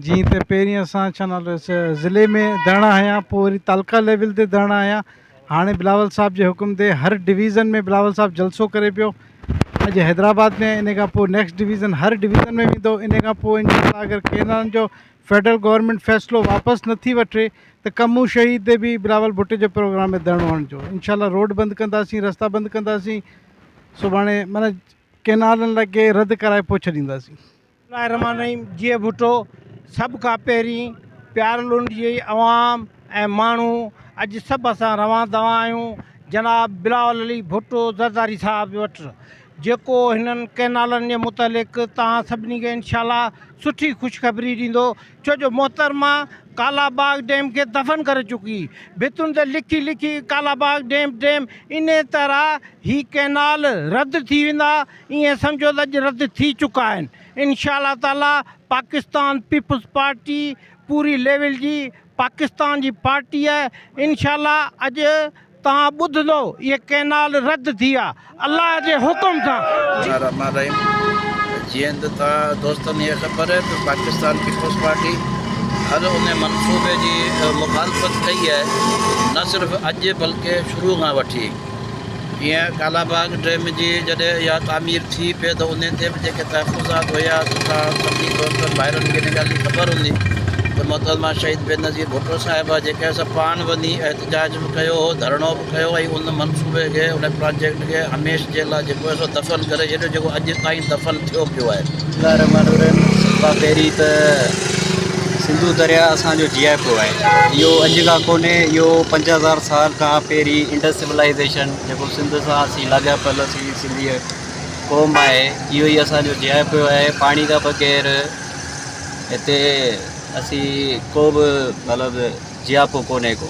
جيئن ته پهرين اسان ڇا نالو ضلعي ۾ ڌرڻا هنيا پوء وري تعلقه ليول تي ڌرڻا هنيا هاڻي بلاول صاحب جي حڪم تي هر ڊويزن ۾ بلاول صاحب جلسو ڪري پيو اڄ حيدرآباد ۾ ان کان پوء نيڪسٽ ڊويزن هر ڊويزن ۾ ويندو ان کان پوء انشاء الله اگر ڪينالن جو فيڊرل گورنمينٽ فيصلو واپس نٿي وٺي ته ڪمون شهيد تي به بلاول ڀٽي جو پروگرام ۾ ڌرڻو هڻجو انشاء الله روڊ بند ڪنداسين رستا بند ڪنداسين سڀاڻي معنيٰ ڪينالن لڳي رد ڪرائي پوء ڇڏينداسين. بسم الله الرحمٰن الرحيم جيئي ڀٽو سڀ کان پهرين پيار لنڊ جي عوام ۽ ماڻهو اڄ سڀ اسان روان دوان آهيون جناب بلاول علي ڀٽو زرداري صاحب وٽ جيڪو هنن ڪئنالن جي متعلق توهان سڀني کي انشاء الله سٺي خوشخبري ڏيندو ڇو جو محترمه ڪالا باغ ڊيم کي دفن ڪري چڪي ڀتين تي لکي لکي ڪالا باغ ڊيم ڊيم انهي طرح هي ڪئنال رد ٿي ويندا ائين سمجهو ته اڄ رد ٿي چڪا آهن انشاء الله تعالي پاڪستان پيپلز پارٽي پوري ليول جي پاڪستان جي پارٽي آهي انشاء الله اڄ توهان ٻڌندو اهي ڪئنال رد ٿي ويا الله جي حڪم سان. بسم الله الرحمٰن الرحيم جيئن ته توهان دوستن کي خبر آهي ته پاڪستان پيپلز پارٽي هر ان منصوبي جي مخالفت ڪئي آهي نه صرف اڄ بلڪه شروع کان وٺي جيئن ڪالا باغ ڊيم جي جڏهن اها تعمير ٿي پئي ته انهي تي به جيڪي تحفظات هيا ته توهان سڀني دوستن ڀائرن کي ان ڳالهه جي خبر هوندي ته محترمه شهيد بينظير ڀٽو صاحبه جيڪي سا پاڻ وڃي احتجاج به ڪيو هو ڌرڻو به ڪيو ۽ ان منصوبي کي ان پراجيڪٽ کي هميشھ جي لاء جيڪو آهي سو دفن ڪري ڇڏيو جيڪو اڄ تائين دفن ٿيو پيو آهي. بسم الله الرحمٰن الرحيم سڀ کان پهرين ته سنڌو درياء اسان جو جياپو آهي اهو اڄ کان ڪونهي اهو 5000 سال کان پهرين انڊس سولائيزيشن جيڪو سنڌ سان اسين لاڳاپيل اسين سنڌي قوم آهي اهو ئي اسان جو جياپو آهي پاڻي کان بغير هتي اسين ڪو به مطلب جياپو ڪونهي ڪو.